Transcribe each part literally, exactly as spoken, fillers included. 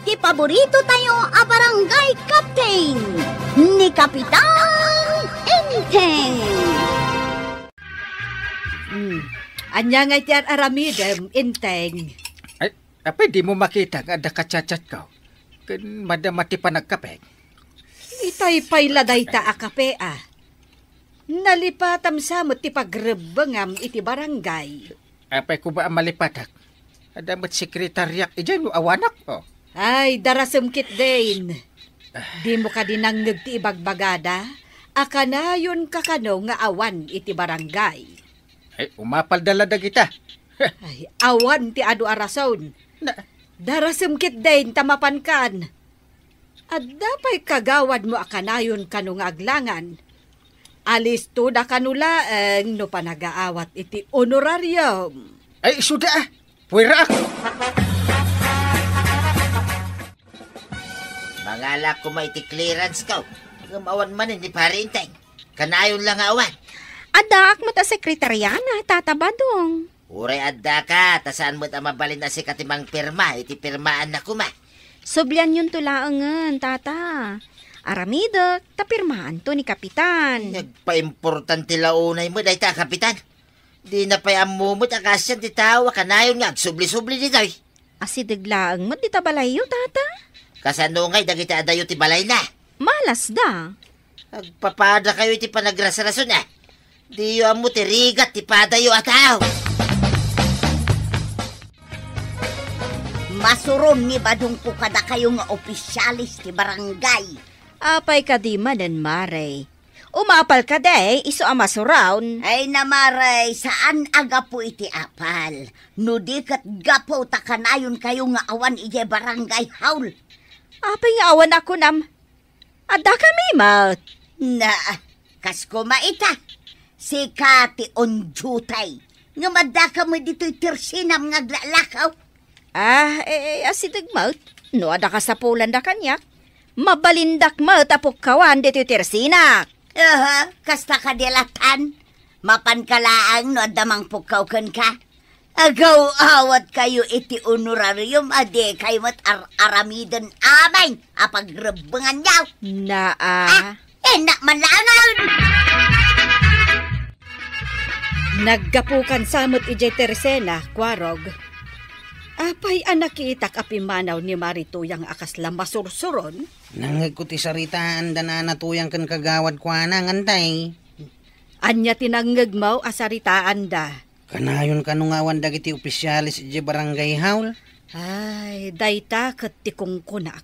Ti paborito tayo a barangay captain, ni Kapitan Enteng. Hmm. Ania ngay ti ar-aramidem, Enteng? Ay, apay dimo makita nga adda kachatchatko? Ken madama ti panagkape. Itay pay la dayta a kape, a. Nalipatam sa met ti pagrebbengam iti barangay. Apay koma a malipatak? Adda met sekretariak idiay no awanak, o. Ay, darasem ketdin. Dimo kadi nangngeg ti ibagbagada a kanayonka kano nga awan iti barangay? Ay, umapalda la dagita. Ay, awan ti adu a rason. Na- Darasem ketdin ta mapankan. Adda pay kagawadmo a kanayon kano nga aglangan. Alistoda kano laeng no panagaawat iti honorarium. Ay, isuda, a. Puwerraak. Mangalak koma iti clearance ko. Ngem awan manen ni Pare Enteng. Kanayon la nga awan. Addaak met a sekretariana, Tata Badong. Uray addaka, ta saan met a mabalin a sika ti mangpirma iti pirmaanna koma. Sublianyonto laengen, Tata. Aramidek, ta pirmaanto ni Kapitan. Nagpaimportante la unay met dayta a Kapitan. Dina pay ammo met a kaasian ti tao a kanayon nga agsubli-subli ditoy. Asideg laeng met dita balayyo, Tata. Kasano ngay dagiti adayo ti balayna? Malasda. Agpapadakayo iti panagrasrason, a. Diyo ammo ti rigat ti padayo a tao. Masuron ni Badongko kadakayo nga opisyales ti barangay. Apay kadi manen, Mare? Umapal kadi, isu a masuron? Ay na, Mare, saan a gapu iti apal. No di ket gapu ta kanayonkayo nga awan idiay barangay hall. Apay nga awan a kunam? Addakami met. Na, kas koma ita. Sika ti on duty. Ngem addaka met ditoy tersinam nga aglalakaw. Ah, eh, eh, asideg met. No adda kasapulanda kaniak, mabalindak met a pukkawan ditoy tersinak. Aha, kasta kadi a latan. Mapanka laeng no adda mangpukkaw kenka. Agaw-awatkayo iti honorarium a dikay met ar-aramiden amin a pagrebbenganyo. Naa. Ah, innak man laengen. Naggapukan sa met idiay tersena, Kuarog. Apay a nakitak a pimmanaw ni Mari Tuyang a kasla masursuron? Nangngegko ti saritaanda nana Tuyang ken kagawad kuana, Antay. Ania ti nangngegmo a saritaanda? Kanayon kano nga awan dagiti opisyales idiay barangay hall? Ay, dayta ket ti kunkunak.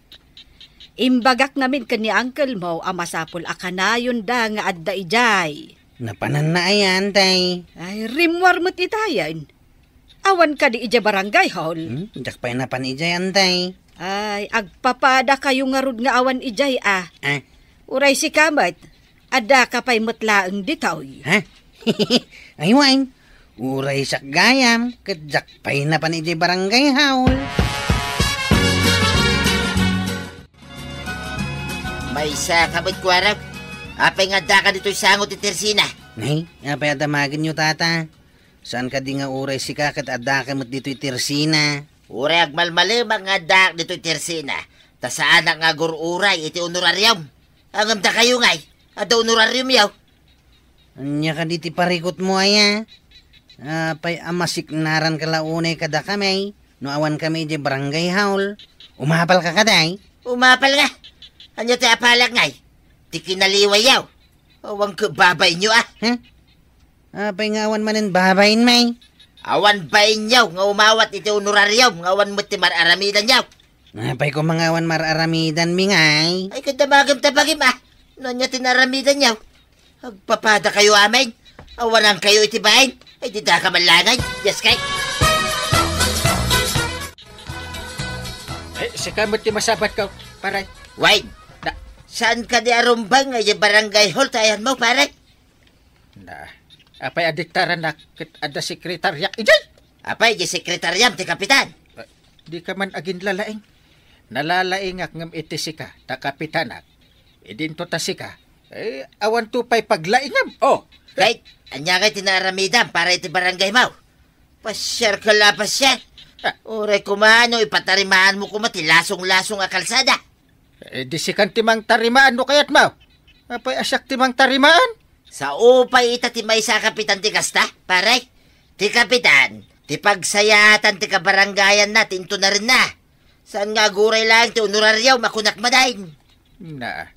Imbagak ngamin ken ni uncle mo a masapul a kanayonda nga adda idiay. Napananna aya, Antay? Ay, rimmuar met itayen. Awan kadi idiay barangay hall? Hmm? Diak pay napan idiay, Antay. Ay, agpapadakayo ngarud nga awan idiay, a. Ah. Uray sika met, addaka pay met laeng ditoy. Ha? Ay, wen. Uray siak gayam, ket diak pay napan idiay barangay hall. Maysa ka met, Kuarog. Apay nga addaka ditoy sango ti tersina? Nay, apay a damagenyo, Tata? Saan kadi nga uray sika ket addaka met ditoy tersina? Uray agmalmalemak nga addaak ditoy tersina, ta saanak nga agur-uray iti honorarium. Ngem dakayo ngay, adda honorariumyo. Ania kadi ti parikutmo aya? Apay a masiknaranka la unay kadakami no awankami idiay barangay hall? Umapalka kadi? Umapal nga. Ania ti apalak ngay? Ti kinaliwayyo. Awan ket babainyo, a. Huh? Apay nga awan manen babain, may? Awan bainyo nga umawat iti honorarium nga awan met ti mar-aramidanyo. Apay koma nga awan mar-aramidanmi, ngay? Ay, kadamagem ta bagim, a. No ania ti naramidanyo? Agpapadakayo amin. Awanankayo iti bain. Ay, didaka man laeng. Yes, kay. Eh, sika met ti masabatko, pare. Wait. Na, saan kadi a rumbeng idiay barangay hall ti ayanmo, pare? Na, apay a diktaranak ket adda sekretariak idiay? Apay, idiay sekretariam ti kapitan? Eh, dika man aginlalaing. Nalalaingak ngem iti sika, ta kapitanak. Idinto ta sika, eh, awanto pay paglaingam. Oh! Kay, ania ngay ti naaramidam para iti barangaymo? Pasiarka la, pasiar. Uray koma no ipatarimaanmo koma ti lasong-lasong a kalsada. Eh, di sikan ti mangtarimaan no kayatmo. Apay a siak ti mangtarimaan? Sao pay ita ti maysa a kapitan ti kasta, pare? Ti kapitan, ti pagsayaatan ti kabarangayanna ti intonarenna. Saan nga aguray laeng ti honorario, makunak manen. Na,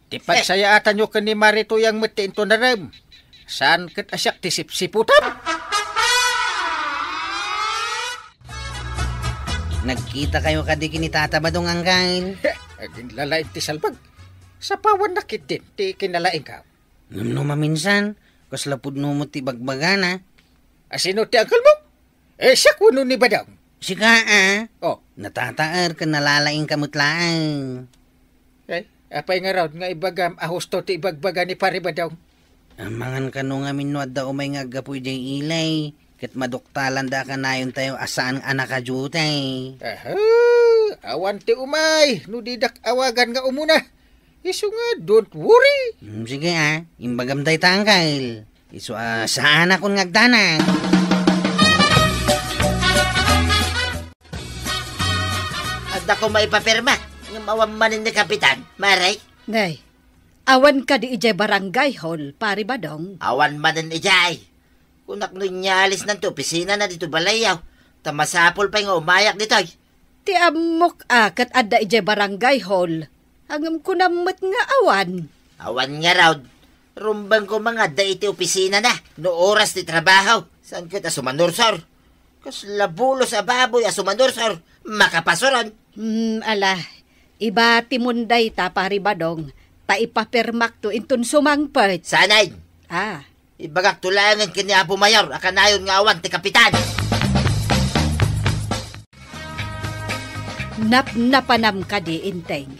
ti pagsayaatanyo ken ni Mari Tuyang met ti intonarem. Saan ket a siak ti sipsiputam? Nagkitakayo kadi ken ni Tata Badong, Angkel? Agin lalaing ti salbag. Sapawannak ketdin ti kinalaingko. Ngem no maminsan, kasla pudno met ti bagbagana. A sino ti angkelmo? Eh, siak wenno ni Badong? Sika, a? Oh. Natataer ken nalalaingka met laeng. Eh, apay ngarud nga ibagam a husto ti ibagbaga ni Pari Badong? Amangan kano ngamin no adda umay nga aggapu idiay ilay, ket maduktalanda a kanayontayo a saan a nakadiotay. Aha, awan ti umay, no didak awagan nga umuna. Isu nga, don't worry. Hmm, sige, a. Imbagam dayta, Angkel. Isu a saanakon nga agdanag. Adda koma ipapirma, ngem awan manen ni Kapitan, Mare. Nay, awan kadi idiay barangay hall, Pari Badong? Awan manen idiay. Kunak no inyalisnan ti opisinana ditoy balayyo, ta masapul pay nga umayak ditoy. Ti ammok a ket adda idiay barangay hall, ngem kunam met nga awan. Awan ngarud, rumbeng koma nga adda iti opisinana no oras ti trabaho. Saan ket a sumanursor? Kasla bulos a baboy a sumanursor, makapasuron. Hmm, ala, ibatimon dayta, Pari Badong, ta ipapirmakto inton sumangpet. Saan? Ah. Ibagakto laengen ken ni Apo Mayor a kanayon nga awan ti kapitan. Napnapanam kadi, Enteng,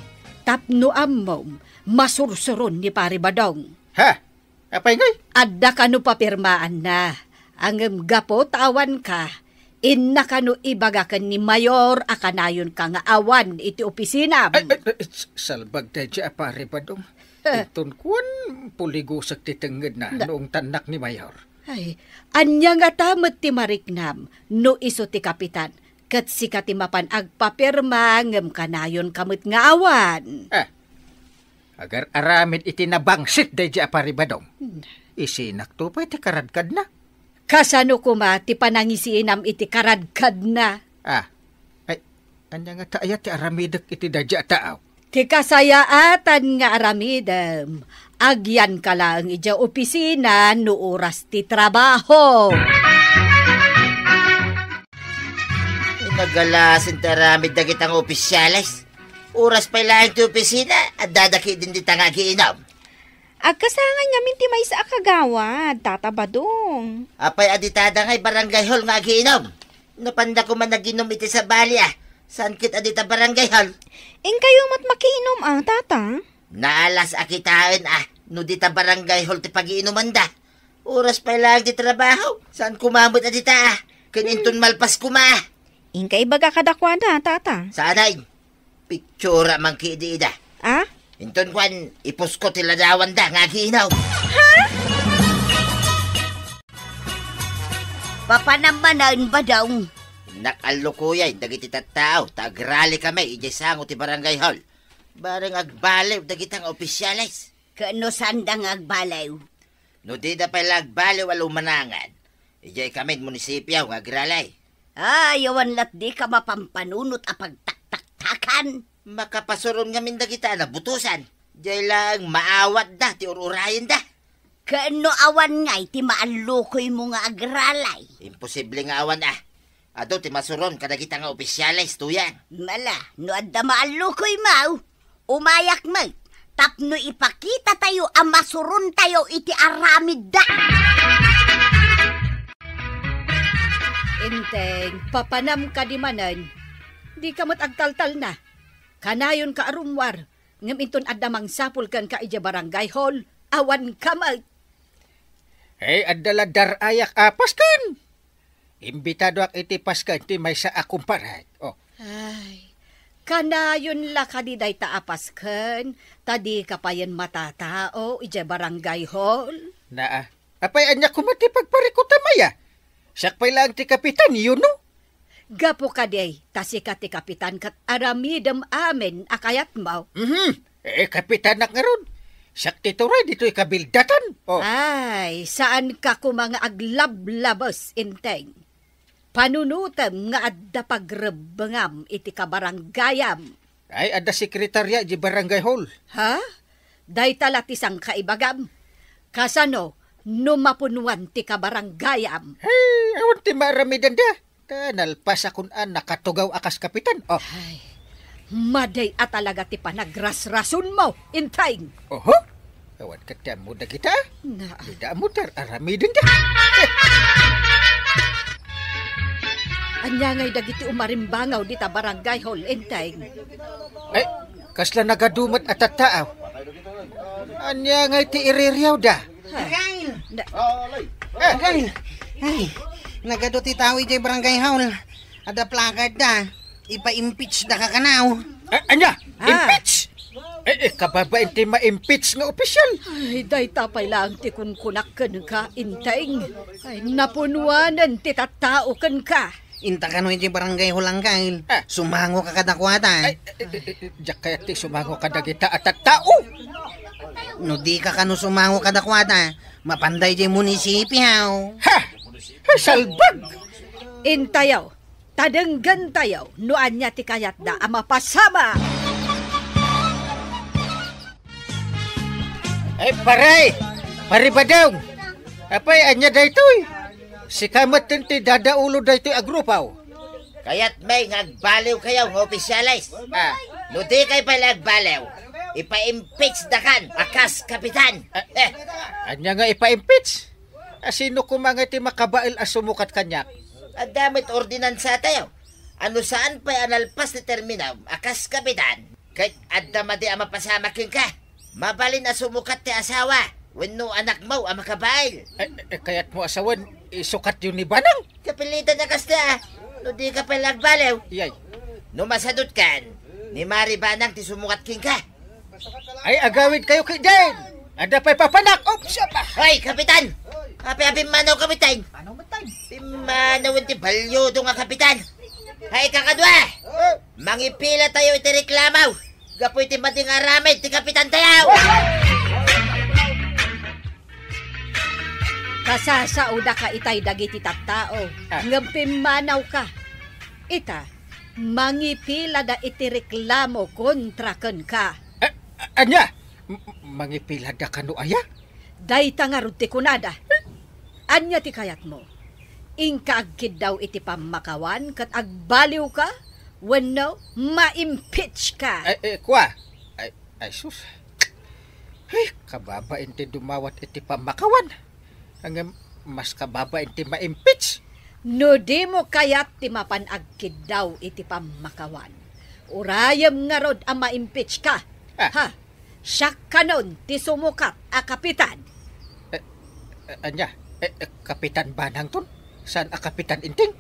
tapno ammom, masursuron ni Pari Badong. Ha? Apay ngay? Adda kano papirmaanna, ngem gapu ta awanka, inna kano ibaga ken ni Mayor a kanayonka nga awan iti opisinam. Ay, ay, ay, s-, salbag daydiay a Pari Badong. Inton kuan, puligusek ti tengngedna no ungtannak ni Mayor. Ay, ania ngata met ti mariknam no isu ti kapitan, ket sika ti mapan agpapirma ngem kanayonka met nga awan? Ah, agar-aramid iti nabangsit daydiay a Pari Badong. Hmm. Isinakto pay ti karadkadna. Kasano koma ti panangisinam iti karadkadna? Ah, ay, ania ngata aya ti aramidek iti daydiay a tao? Ti kasayaatan nga aramidem, agyanka laeng idiay opisina no oras ti trabaho. Inagalasin ti aramid dagita nga opisyales. Oras pay laeng ti opisina, addada ketdin dita nga agiinom. Agkasangay ngamin ti maysa a kagawad, Tata Badong. Apay a ditada ngay barangay hall nga agiinom? Napanda koma naginom iti sabali, a. Saan ket a dita barangay hall? Inkayo met makiinom, a, Tata? Naalas a kitaen, a, no dita barangay hall ti pagiinumanda. Oras pay laeng ti trabaho. Saan koma met a dita, a? Ken inton malpas koma. Inka ibaga kadakuada, Tata. Saan? Pitsura man ketdi ida. Ah? Inton kuan, ipusko ti ladawanda nga agiinom. Ha? Papanam manen, Badong. Innak allukoyen dagiti tattao ta agrali kami idiay sango ti barangay hall. Bareng agbaliw dagita nga opisyales. Ket no saanda nga agbaliw? No dida pay la agbaliw a lumanangan, idiay kami munisipio nga agrali. Ay, awan lat dika mapampanunot a pagtaktaktakan. Makapasuron ngamin dagita a nabutosan. Diay laeng maawatda ti ur-urayenda. Ken no awan ngay ti maallukoymo nga agralay? Imposible nga awan, a. Adu ti masuron kadagita nga opisyales, Tuyang. Ala, no adda maallukoymo, umayak met tapno ipakitatayo a masurontayo iti aramidda. Enteng, papanam kadi manen, dika met agtaltalna. Kanayonka a rummuar, ngem inton adda mangsapul kenka idiay barangay hall, awanka met. Ay, adda la dar-ayak a pasken. Imbitadoak iti pasken ti maysa a kumparek. Oh. Ay, kanayon la kadi dayta a pasken, ta dika payen matatao idiay barangay hall? Naa, apay ania koma ti pagparikutam aya? Siak pay laeng ti kapitan, you know? Gapu kadi, ta sika ti kapitan ket aramidem amin a kayatmo. Mhm. Eh, kapitanak ngarud. Siak ti turay ditoy kabildatan. Oh. Ay, saanka koma nga aglablabes, Enteng. Panunotem nga adda pagrebbengam iti kabaranggayam. Ay, adda sekretarya iti barangay hall. Ha? Dayta la ti sangkaibagam. Kasano no mapunuan ti kabaranggayam? Hey, awan ti maaramidenda. Ta nalpasakon a nakatugaw a kas kapitan. Oh. Ay, madi a talaga ti panagrasrasonmo, Enteng. Oho. Awan ket ti ammo dagita. Na. Dida ammo ti ar-aramidenda. Ania ngay dagiti umarimbangaw dita barangay hall, Enteng? Ay, kasla nagadu met a tattaaw. Ania ngay ti iririawda? Ha? Again! Na- Again! Ay, nagadu ti tao idiay barangay hall. Adda placard da. Ipa-impeach da kakanaw. A-, ania? Ah. Impeach? Eh, eh, kababain ti ma-impeach nga opisyal. Ay, dayta pay laeng ti kunkunak kenka, Enteng. Ay, napunuanen ti tattao kenka. Inta kano iti barangay hall, Angkel. Ah. Sumango ka kadakuada. Ay, eh, eh, eh, diak kayat ti sumango kadagita a tattao. No di ka kano sumango kadakuada, mapanda iti munisipyo. Ha? Ay, salbag! Intayo, ta denggentayo no ania ti kayatda a mapasamak. Ay, pare! Pare Badong! Apay, ania daytoy? Sika met ti dadaulo daytoy a grupo. Kayatmi nga agbaliwkayo nga opisyales. Ah. No dikay pay la agbaliw, ipa-impeach dakan a kas kapitan. Ah, eh. Ania nga ipa-impeach? A, sino koma nga ti makabael a sumukat kaniak? Adda met ordinansatayo. No saan pay a nalpas ti termino a kas kapitan, ket adda madi a mapasamak kenka. Mabalin a sumukat ti asawa wenno anakmo a makabael. Eh, eh, kayatmo a sawen, isukatyo ni Banang? Kapilitan a kasta, no dika pay la agbaliw. Iyay. No masadutkan, ni Mari Banang ti sumukat kenka. Ay, agawidkayo ketdin! Adda pay papanak! Oops, apa! Hoy, Kapitan! Apay a pimmanaw, Kapitan? Pimmanaw ti baliwdo nga Kapitan! Hay, kakadua! Mangipilatayo iti reklamo gapu iti madi nga aramid ti Kapitantayo! Kasasaodaka itay dagiti tattao, ah, ngem pimmanawka. Ita, mangipilada iti reklamo kontra kenka. A-, a-, ania? M-, mangipilada kano aya? Dayta ngarud ti kunada. Ania ti kayatmo? Inka agkiddaw iti pammakawan ket agbaliwka wenno ma-impeach ka? Ay, eh, kua. Ay, ay, sus. Ay, kababain ti dumawat iti pammakawan. Ngem mas kababain ti ma-impeach. No dimo kayat ti mapan agkiddaw iti pammakawan, urayem ngarud a ma-impeach ka. Ah. Ha? Siak kanon ti sumukat a kapitan. Eh, eh, ania? Eh, eh, Kapitan Banangton? Saan a Kapitan Inting?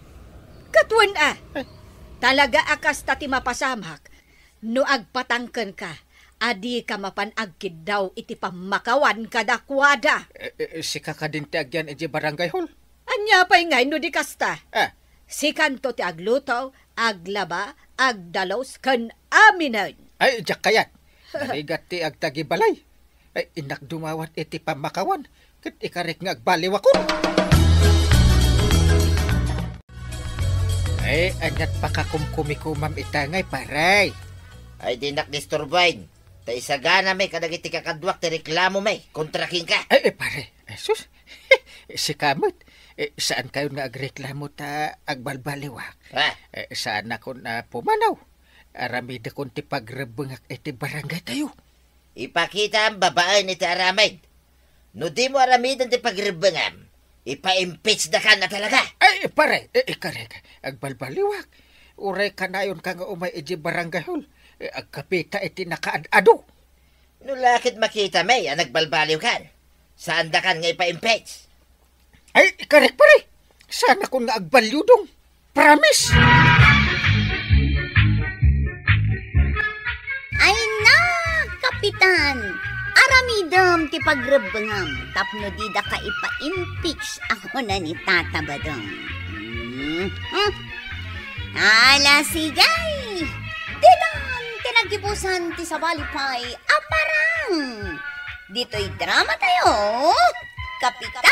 Ket wen a. Eh. Talaga a kasta ti mapasamak no agpatangken ka a dika mapan agkiddaw iti pammakawan kadakuada. Eh, eh, sika kadin ti agyan iti barangay hall? Ania pay ngay no di kasta? Ah. Sikanto ti agluto, aglaba, agdalus, ken aminen. Ay, diak kayat. Narigat ti agtagibalay. Ay, innak dumawat iti pammakawan, ket ikarik nga agbaliwakon. Ay, aniat pakakumkumikumam ita ngay, pare? Ay, dinak disturbaen. Ta isaganami kadagiti kakaduak ti reklamomi kontra kenka. Ay, ay, pare. Ay, sus. Sika met. Eh, saankayon nga agreklamo ta agbalbaliwak? Ah. Eh, saanakon a pumanaw. Aramidakon ti pagrebbengak iti barangaytayo. Ipakitam babaen iti aramid. No dimo aramiden ti pagrebbengam, ipa-impeach dakan a talaga. Ay, pare, eh, ikarek, agbalbaliwak. Uray kanayonka nga umay iti barangay hall, eh, agkapita iti nakaad-ado. No la ket makitami a nagbalbaliwkan, saandakan nga ipa-impeach. Ay, ikarek, pare. Saanakon nga agbaliwdong. Promise! Ay na, Kapitan! Aramidem ti pagrebbengam tapno didaka ipa-impeach a kuna ni Tata Badong. Hmm? Hmm? Ala, sige! Ditan ti naggibusan ti sabali pay a parang. Ditoy drama tayo, Kapitan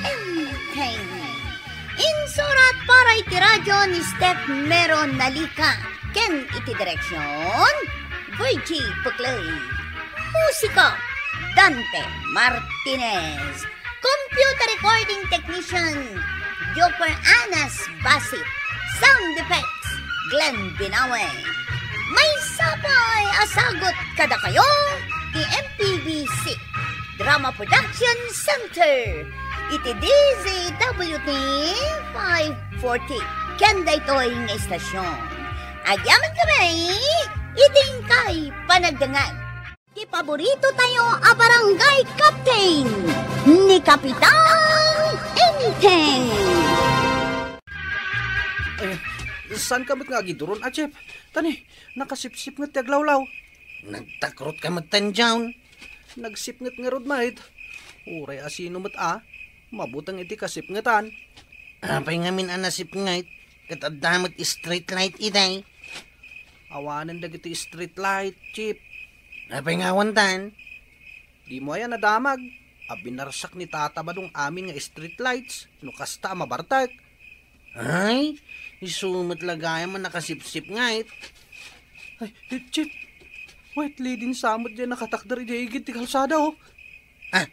Enteng. Insurat para iti radyo ni Steph Mero Nalica ken iti direksyon, Virgie Puclay. Musika, Dante Martinez. Computer recording technician, Joker Anas Basit. Sound effects, Glenn Binawe. Maysa pay a sagut kadakayo ti M P B C Drama Production Center iti D Z W T five forty. Ken daytoy nga istasyon, agyaman kami iti inkay panagdengngeg. Ti paborito tayo a barangay captain, ni Kapitan Enteng. Ay, saan ka met nga agiduron, a, Chip? Tani, nakasipsip nget ti aglawlaw. Nagtakrot ka met, Tanjaw. Nagsipnget ngarud, mait. Uray a sino met a, mabuteng iti kasipngetan. Apay ngamin a nasipnget, ket adda met street light idiay? Awanen dagiti street light, Chip. Apay nga awantan? Dimo aya nadamag a binarsak ni Tata Badong amin nga street lights no kasta a mabartek? Ay, isu met la gayam a nakasipsip nga it. Ay, Chip, White Lady ni Samot diay nakatakder idiay igid ti kalsada, oh. Ah,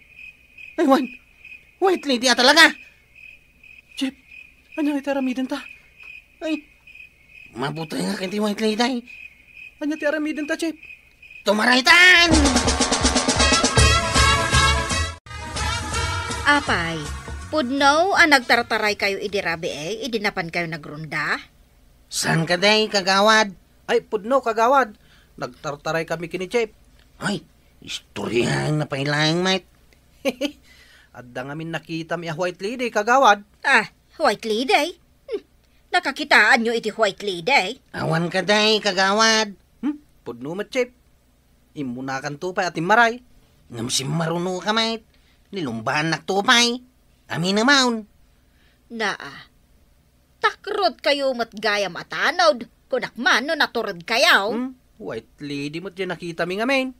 ay, wan, White Lady a talaga? Chip, ania iti aramidenta? Ay, mabutengak iti White Lady. Ania ti aramidenta, Chip? Tumaraytan! Apay, pudno a nagtartaraykayo idi rabii, idi napankayo nagrunda? Saan kadi, kagawad? Ay, pudno, kagawad. Nagtartaraykami ken ni Chip. Ay, istoryaenna pay laeng met. Adda ngamin nakitami a White Lady, kagawad. Ah, White Lady? Hmm, nakakitaanyo iti White Lady? Awan kadi, kagawad. Hmm, pudno met, Chip. Immunakanto pay a timmaray. Ngem simmarunoka met. Nilumbaannakto pay. Aminem. Naa. Takrotkayo met gayam a tanod. Kunak man no naturedkayo. Hmm? White Lady met diay nakitami ngamin.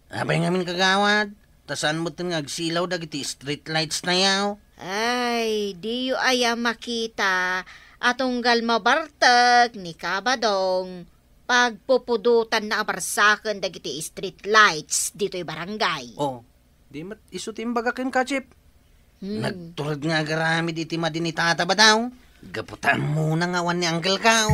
Apay ngamin, kagawad, ta saan metten nga agsilaw dagiti street lights tayo? Ay, diyo aya makita a tunggal mabartek ni Kabadong, pagpupudotanna a barsaken dagiti street lights ditoy barangay. Oh, di met isu ti imbaga kenka, Chip. Hmm. Nagtured nga agaramid iti madi ni Tata Badong. Gapu ta ammona nga awan ni Uncle Kao.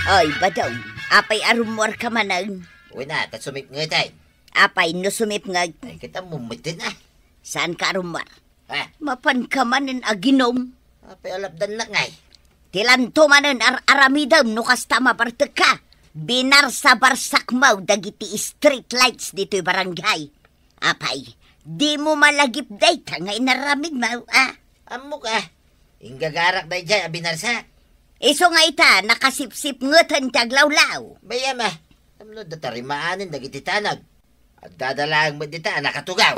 Oy, Badong, apay a rummuarka manen? Wen a, ta sumipnget ay. Apay no sumipnget? Ay, kita mo, meten, ah. Saanka a rummuar? Ha? Mapanka manen aginom? Apay a lapdannak ngay? Ti lanto manen ar-aramidem no kasta a mabartekka. Binarsa-barsakmo dagiti street lights ditoy barangay. Apay, dimo malagip dayta nga inaramidmo, a? Ammok, a. Inggagarak daydiay a binarsak. Isu nga ita, nakasipsipngeten ti aglawlaw. Bay-am, a. Tapno adda tarimaanen dagiti tanag. Addada laeng met dita a nakatugaw.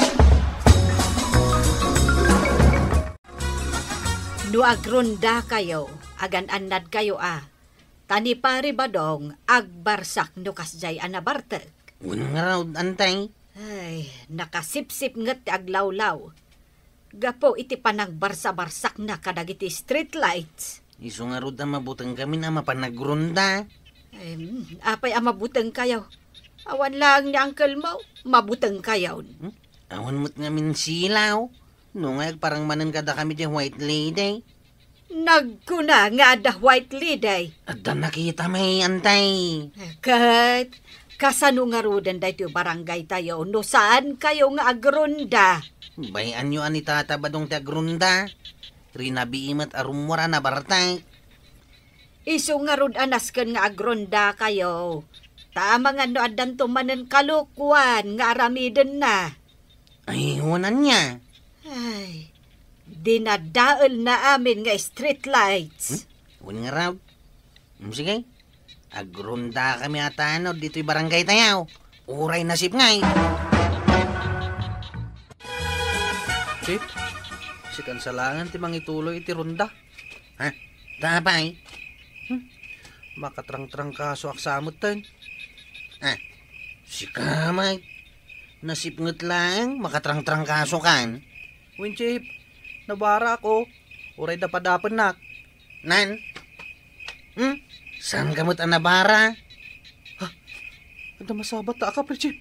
No agrundakayo, agan-annadkayo a, ta ni Pari Badong agbarsak no kasdiay a nabartek. Wen ngarud, Antay? Ay, nakasipsipnget ti aglawlaw gapu iti panagbarsa-barsakna kadagiti street lights. Isu ngarud a mabutengkamin a mapan agrunda. Em, apay a mabutengkayo? Awan laeng ni uncle mo, mabutengkayon. Hmm? Awan met ngamin silaw. No nga agparang manen kadakami diay White Lady. Nagkuna nga adda White Lady. Adda nakitami, Antay. Ket, kasano ngaruden daytoy barangay tayo no saankayo nga agrunda? Bay-anyo a ni Tata Badong ti agrunda. Rinabii met a rummuar a nabartek. Isu ngarud a nasken nga agrundakayo. Ta amangan no addanto manen kalokuan nga aramidenna. Ay, wen ania? Ay, dinadaelna amin nga street lights. Hmm? Wen ngarud? Hmm, sige. Agrundakami a tanod ditoy barangay tayo. Uray nasipnget. Chip? Sikan sa laengen ti mangituloy iti ronda. Ha? Apay? Hmm? Makatrangtrangkasoak sa metten. Ah, sika, Mike. Nasipnget laeng, makatrangtrangkasokan. Wen, Chief, nabaraak, o. Uray dapadapennak. Nan? Hmm? Saanka met a nabara? Ha? Adda masabatta a kapri, Chief?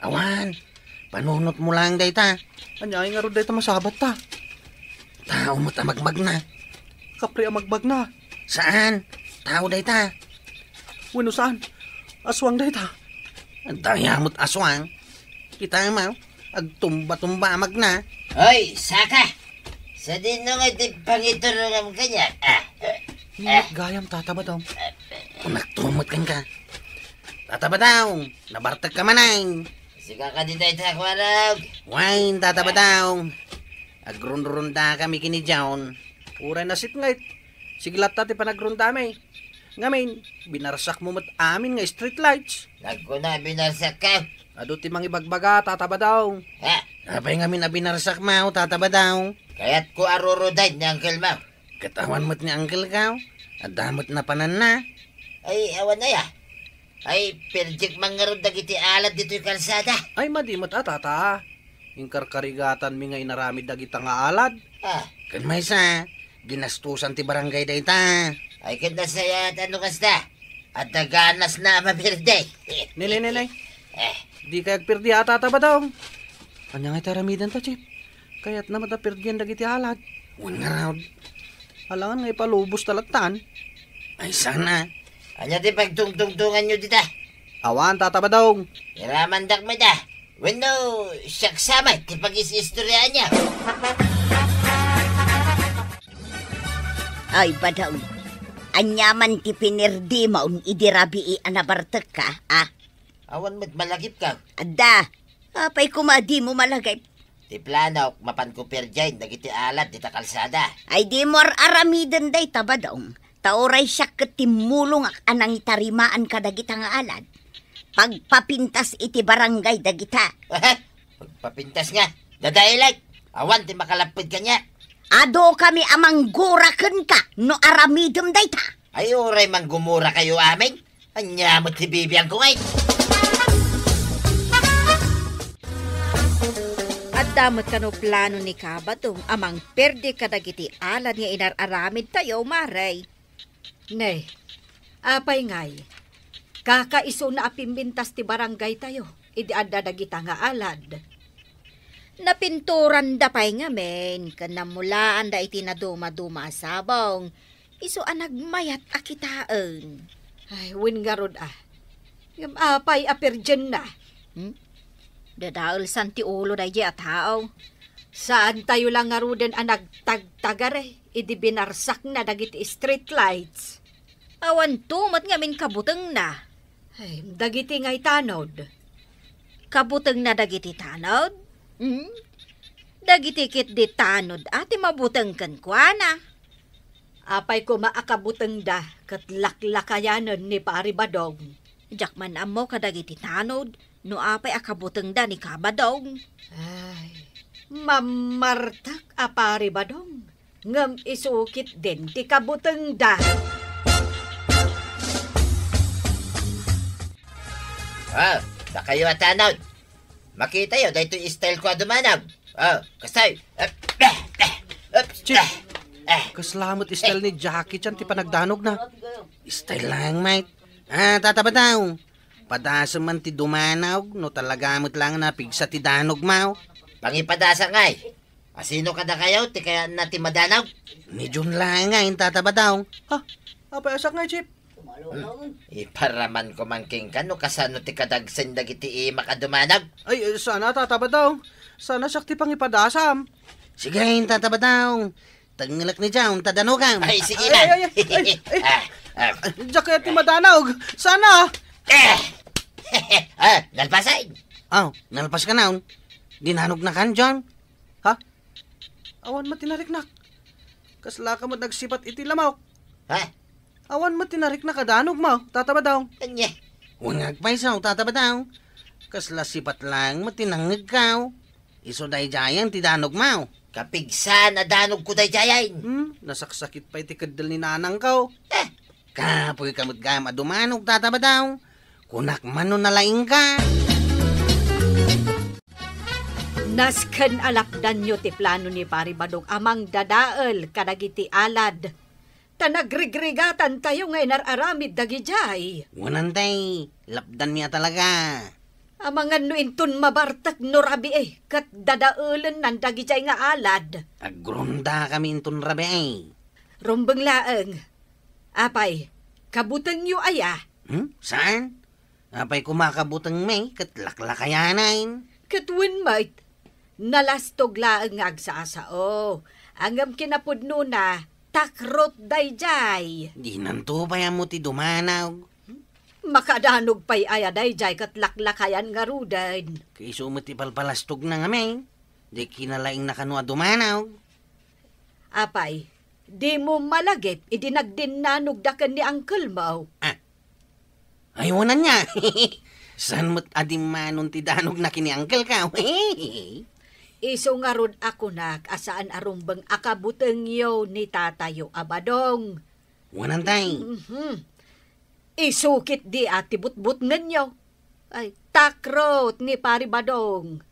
Awan. Panunotmo laeng dayta. Ania ngarud dayta masabatta? Tao met a magmagna. Kapri a magmagna? Saan. Tao dayta. Wenno saan? Aswang dayta. Adda aya met aswang. Kitaem, agtumba-tumba a magna. Hoy, saka! Sadino nga ti pangiturongam kaniak? Ah, ah. Nino gayam, Tata Badong? Kunak tumot kenka. Tata Badong, nabartekka manen. Sika kadi dayta, Kuarog? Wen, Tata Badong. Agrunrundakami ken ni John. Uray nasipnget. Sige latta ti panagrundami. Ngamin, binarsakmo met amin nga street lights. Nagkuna, binarsakka? Adu ti mangibagbaga, Tata Badong. Ha? Apay ngamin a binarsakmo, Tata Badong? Kayatko a rurudayen ni uncle mo. Ket awan met ni uncle ko. Adda met napananna. Ay, awan aya. Ay, perdiek man ngarud dagiti alad ditoy kalsada. Ay, madi met a, Tata. Inkarkarigatanmi nga inaramid dagita nga alad. Ah. Ken maysa, ginastusan ti barangay dayta. Ay, ket nasayaat no kasta. Adda ganasna a mapirdi. Ne, ne, ne, ne. Eh. Dika agpirdi a, Tata Badong. Ania nga iti aramidenta, Chief? Kayatna met a pirdian dagiti alad. Wen ngarud. Alangan nga ipalubos ta lattan. Ay, sana. Ania ti pagtungtungtonganyo dita? Awan, Tata Badong. Iramandak met a. Wenno, siak sa met ti pagis-istoriaanyo. Ay, Badong. Ania man ti pinirdimon idi rabii a nabartekka, a? Awan met malagipko. Adda. Apay koma dimo malagip? Ti planok, mapanko perdiaen dagiti alad dita kalsada. Ay, dimo ar-aramiden dayta, Badong. Ta uray siak ket timmulongak a nangitarimaan kadagita nga alad. Pagpapintas iti barangay dagita. Pagpapintas nga? Dadaelek! Awan ti makalapped kaniak. Adukami a manggura kenka no aramidem dayta. Ay, uray manggumura kayo amin. Ania met ti bibiangko ngay? Adda met kano plano ni Kabadong a mangperdi kadagiti alad nga inar-aramidtayo, Mare? Ne, apay ngay, kakaisuna a pimpintas ti barangaytayo idi adda dagita nga alad. Napinturanda pay ngamin ken nammulaanda iti nadumaduma a sabong, isu a nagmayat a kitaen. Ay, wen ngarud a. Ngem apay a perdienna? Hmm? Dadaelsan ti ulo daydiay a tao. Saantayo la ngaruden a nagtagtagare idi binarsakna dagiti street lights. Awanto met ngamin kabutengna. Ay, dagiti ngay tanod? Kabutengna dagiti tanod? Hmm? Dagiti ketdi tanod a ti mabuteng kenkuana. Apay koma a kabutengda ket laklakayanen ni Pari Badong? Diak man ammo kadagiti tanod no apay a kabutengda ni Kabadong. Ay, mammartek a Pari Badong, ngem isu ketdin ti kabutengda. Ah, dakayo a tanod. Makitayo daytoy style ko a dumanag. Ah, kastoy. Eh, eh, eh, eh, Chief, eh, eh. Kasla met style ni Jackie Chan ti panagdanogna. Style lang, mate. Ah, Tata Badong. Padasem man ti dumanag no talaga met lang napigsa ti danogmo. Pangipadasak ngay. Asino kadakayo ti kayatna ti madanag? Ni Jun lang ngay, Tata Badong. Ha? Apay a siak ngay, Chief? Hmm. Iparamanko man kenka no kasano ti kadagsen dagiti imak a dumanag. Ay, sana, Tata Badong. Sana siak ti pangipadasam. Sige, Tata Badong. Tengngelek ni John ta danogam. Ay, sige na. Ay, ay, ay, ay, ay. Ah, ah. Diak kayat ti madanag. Sana. Eh! Ah, nalpasen. Aw, nalpaska, John? Dinanognakan, John? Ha? Awan met ti nariknak. Kaslaka met nagsipat iti lamok. Ha? Awan met ti nariknak a danogmo, Tata Badong. Ania? Wen nga agpayso, Tata Badong. Kasla sipat lang met ti nangngegko. Isu daydiayen ti danogmo. Tapigsa, nadanogko daydiay. Hmm? Nasaksakit pay ti keddel ni nanangko. Eh, kapoyka met gayam a dumanog, Tata Badong. Kunak man no nalaingka. Nasken a lapdanyo ti plano ni Pari Badong a mangdadael kadagiti alad. Ta nagrigrigatantayo nga inar-aramid dagidiay. Wen, tay, lapdanmi a talaga. Amangan no inton mabartek no rabii ket dadaelennan dagidiay nga alad. Agrondakami inton rabii. Rumbeng laeng. Apay, kabutengyo aya? Hmm? Saan? Apay koma kabutengmi ket laklakayanan. Ket wen met, nalastog laeng nga agsasao. Ngem kinapudnona, takrot daydiay. Dinanto pay ammo ti dumanaw. Makadanog pay aya daydiay ket laklakayan ngaruden. Kaiso met ti palpalastogna ngamin. Di kinalaingna kano a dumanaw. Apay, dimo malagip idi nagdinnanogda ken ni angkelmo? Ah, ay, wen ania. Saan met a dimmanon ti danogna ken ni angkelko? Isu ngarud a kunak a saan a rumbeng a kabutengyo ni tatayo a Badong. Wen, tay. Mhm. Isu ketdi a ti butbutngenyo. Ay, takrot ni Pari Badong.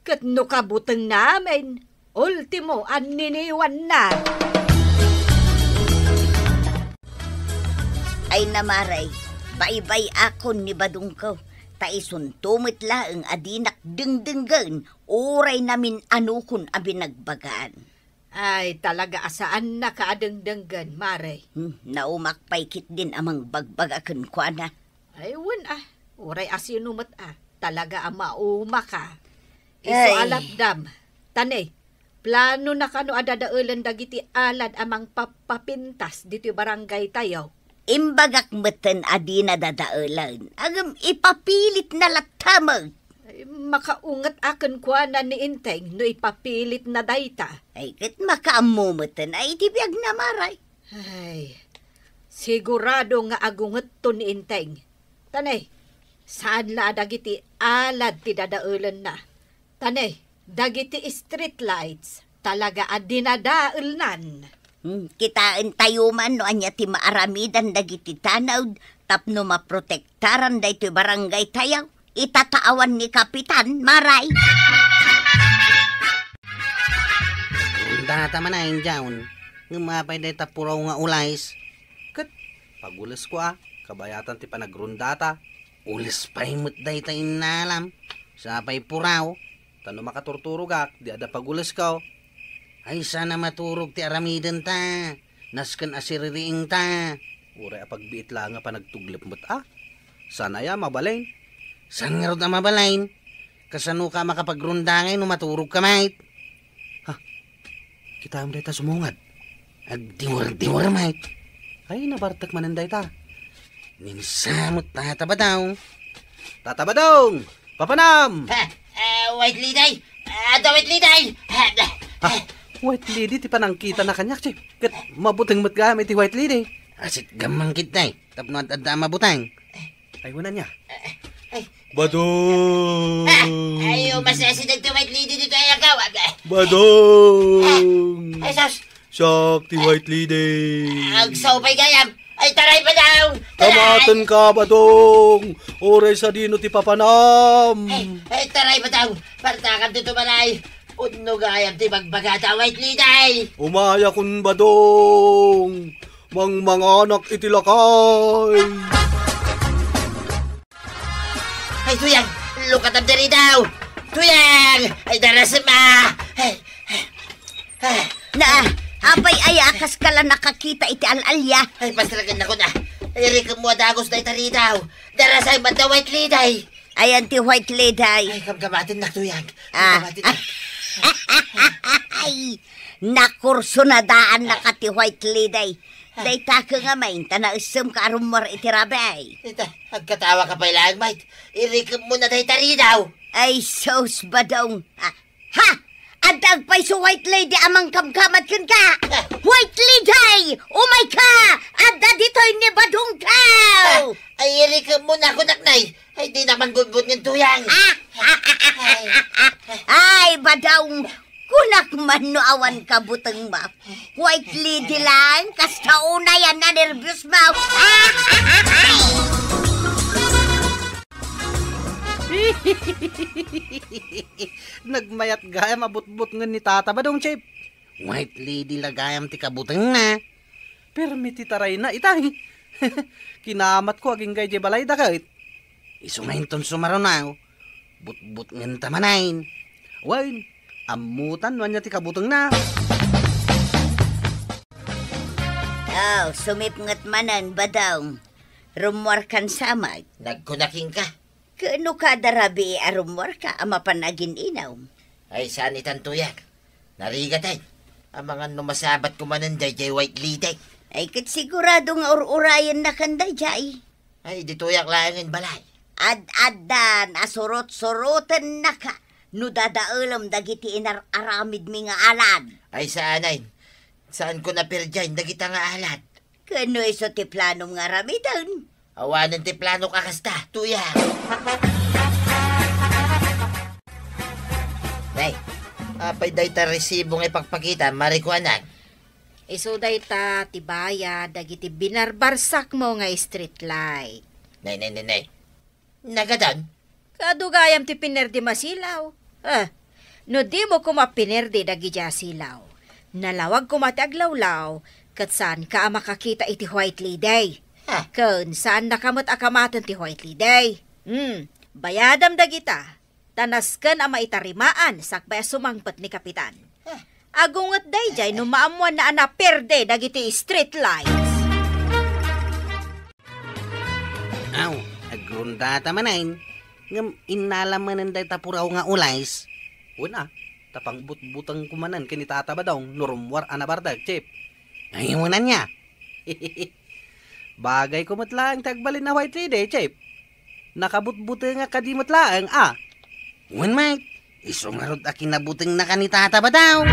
Ket no kabutengna amin, ultimo, anniniwanna. Ay, Mare, baybay-akon ni Badongko, ta isunto met laeng a dinak dengdenggen uray namin-anokon a binagbagaan. Ay, talaga a saannaka a dengdenggen, Mare. Hmm, naumak pay ketdin a mangbagbaga kenkuana. Ay, wen a, uray a sino met a, talaga a maumaka. Isu a lapdam. Tani, planona kano a dadaelen dagiti alad a mangpappapintas ditoy barangaytayo? Imbagak metten a dina dadaelen, ngem ipapilitna latta met. Ay, makaunget a kenkuana ni Enteng no ipapilitna dayta. Ay, ket makaammo metten a iti biagna, Mare. Ay, sigurado nga agungetto ni Enteng. Tani, saan la a dagiti alad ti dadaelenna. Tani, dagiti street lights, talaga a dinadaelnan. Hmm, kitaentayo man no ania ti maaramidan dagiti tanod tapno maprotektaran daytoy barangaytayo. Itataawan ni Kapitan, Mare. Rondata man a, Injaon. Ngem apay dayta puraw nga ulayes? Ket pagulesko a, kabayatan ti panagrondata. Ules pay met dayta innalam. Sapay puraw. Ta no makaturturogak, di adda pagulesko. Ay, saan a maturog ti aramidenta. Nasken a siririingta. Uray a pagbiit laeng a panagtuglep met a. Saan aya mabalin? Saan ngarud a mabalin? Kasanoka a makapagronda ngay no maturogka met? Ha? Kitaem dayta sumungad. Agdiwardiwar met. Ay, nabartek manen dayta. Ni Sam, Tata Badong. Tata Badong! Papanam! Ha? Ah, White Lady? Ah, adda White Lady? Ha? Ha? White Lady ti panangkitana kaniak, Chief. Ket mabuteng met gayam iti White Lady. Asit gammang ketdi, tapno ad-adda a mabuteng. Ay, wen ania. Ay. Badong! Ah, ay, umasideg ti White Lady ditoy agawad. Badong! Ay, sus! Siak ti White Lady. Agsaw pay gayam. Ay, taray, Badong! Taray! Kamatenka, Badong! Uray sadino ti papanam. Ay, ay, taray, Badong! Partakam ditoy balay. Pudno gayam ti bagbagata, White Lady. Umayakon, Badong. Mangmanganak iti lakay. Ay, Tuyang! Lukatam diri daw! Tuyang! Ay, darasem a! Ay, ay, ay. Na, apay aya a kaskala nakakita iti al-alia? Ay, pasragen nako na. Ay, irikemmo a dagus dayta ridaw. Darasay man da White Lady. Ayan ti White Lady. Ay, kamkamatennak, Tuyang. Ah. Kamkamatennak. Ay, nakursunadaannaka ti White Lady. Dayta ket ngamin, ta naessemka a rummuar iti rabii. Ita, agkatawa ka pay laeng, Mike. Irikemmo na dayta ridaw. Ay, sus, Badong. Ah, ha? Adda agpayso White Lady a mangkamkamat kenka? Ah. White Lady! Umayka! Adda ditoy ni Badongko! Ah, ay, irikemmo na, kunak, nay. Ay, dinak mangbutbutngen, Tuyang. Ah! Ay. Ay, Badong! Kunak man no awan kabutengmo. White lady lang, kasta unay a nanerbios mo. Nagmayat gayam a butbutngen ni Tata Badong, Chief. White lady la gayam ti kabutengna. Permi ti tarayna, itay. Kinamatko agingga idiay balayda ket. Isu nga inton sumaruno, butbutngenta manen. Wen, ammotan no ania ti kabutengna. Aw, sumipnget manen, Badong. Rummuarkan sa met. Nagkunak kenka. Ket no kada rabii a rummuarka a mapan agin-inum? Ay, saan itan, Tuyak. Narigat, ay. Amangan no masabatko manen daydiay white lady. Ay, ket sigurado nga ur-urayennakan daydiay. Ay, di Tuyak laengen balay. Ad-addan a surot-surotennaka no dadaelem dagiti inar-aramidmi nga alad. Ay, saan, ay. Saanko naperdian dagita nga alad. Ket no isu ti planom nga aramiden? Awanen ti planok a kasta, Tuyak. Nay, apay dayta resibo nga ipakpakita, Mare Kuanan? Isu dayta ti bayad dagiti binarbarsakmo nga street light. Nay, nay, nay, nay. Nagadan? Kaadu gayam ti pinerdim a silaw. Eh, no dimo koma pinerdi dagiti a silaw, nalawag koma ti aglawlaw, ket saanka a makakita iti white lady. Ha? Ken saannaka met a kamaten ti white lady. Hmm, bayadam dagita, ta nasken a maitarimaan sakbay a sumangpet ni Kapitan. Huh. Agunget daydiay no maammoanna a naperde dagiti street lights. Aw, agrundata manen. Ngem innala manen dayta puraw nga ules. Wen a, ta pangbutbutengko manen ken ni Tata Badong no rummuar a nabardek, Chief. Ay, wen ania. Bagayko met laeng ti agbalin a white lady, Chief. Nakabutbutengak kadi met laeng, a. Wen met, isu ngarud a kinabutengna ken ni Tata Badong.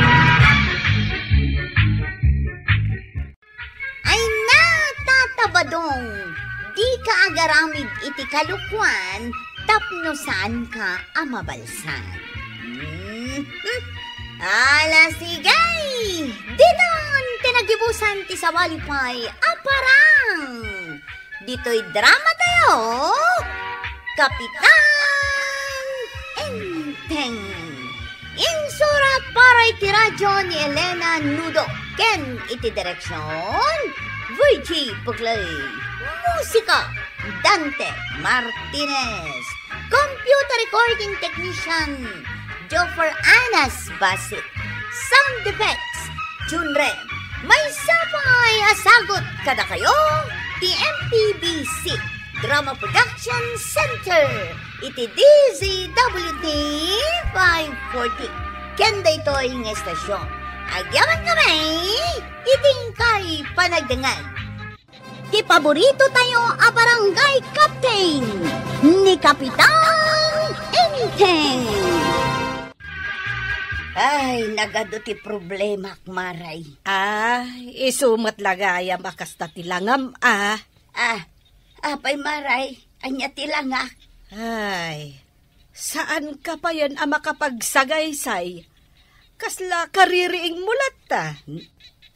Ay na, Tata Badong, dika agaramid iti kalokuan tapno saanka a mabalsag. Hmm. Ala, sige! Diton ti nagibusan ti sabali pay a parang! Ditoy drama tayo, Kapitan Enteng. Insurat para iti radyo ni Elena Nudo ken iti direksyon, Virgie Puglay. Musika, Dante Martinez. Computer recording technician, Joffer Anas Basit. Sound effects, Junren. Maysa pay a sagut kadakayo ti M P B C Drama Production Center iti D Z W T five forty. Ken daytoy nga estasyon, agyaman kami iti inkay panagdengngeg. Ti paborito tayo a barangay captain, ni Kapitan Enteng. Ay, nagadu ti problemak, Maray. Ah, isu met la gayam a kasta ti langam, ah. Ah, apay, Maray, ania ti langak? Ay, saanka payen a makapagsagaysay. Kasla kaririingmo latta.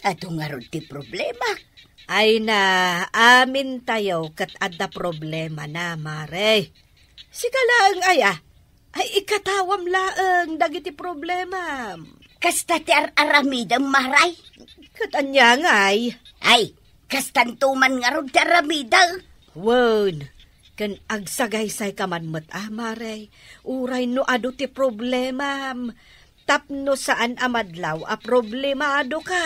Adu ngarud ti problemak. Ay na, amin tayo ket adda problemana, Mare. Sika laeng aya, ay ikatawam laeng dagiti problemam. Kasta ti ar-aramidem, Maray. Ket ania ngay? Ay, kastanto man ngarud ti aramidem. Wen, ken agsagaysayka man met, a, Mare, uray no adu ti problemam, tapno saan a madlaw a problemadoka.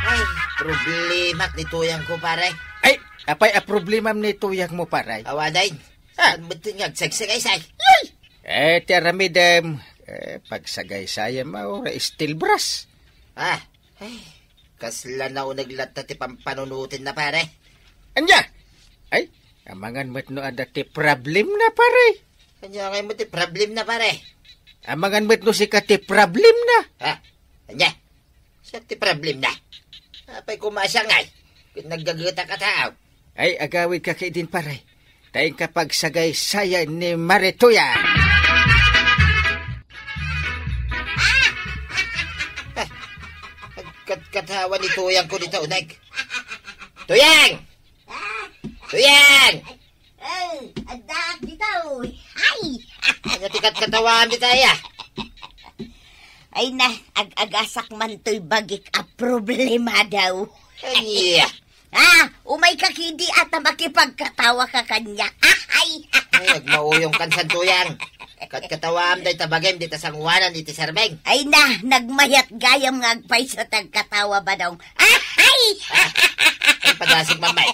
Ay, problemak ni tuyangko, pare. Ay, apay a problemam ni tuyangmo, pare? Awanen. Ah. Saan met nga agsagsagaysay? Yay! Eh, ti aramidem, eh, pagsagaysayam, ah, uray steel brush. Ah, ay, kasla nauneg latta ti pampanunotenna, pare. Ania? Ay, amangan met no adda ti problemna, pare. Ania ngay met ti problemna, pare? Amangan met no sika ti problemna. Ha? Ania? Siak ti problemna. Apay koma siak ngay? Ket naggagetak a tao. Ay, agawidka ketdin, pare. Ta inka pagsagaysayan ni Mare Tuya. Katawa ni Tuyang ko dita uneg. Tuyang! Tuyang! Eh, addaak ditoy. Ay! Ania ti katkatawaam dita aya? Ay na, ag-agasak man toy bagik a problema daw. Ania? Ah, umay ka kidi at makipagkatawa ka kanya. Ay! Ay, agmauyong kan Santuyang. Katkatawaam dayta bagim dita sanguanan iti serbeng. Ay na, nagmayat gayam nga agpayso ti agkatawa, Badong. Ay! Ah, ay, padasig, Mamay.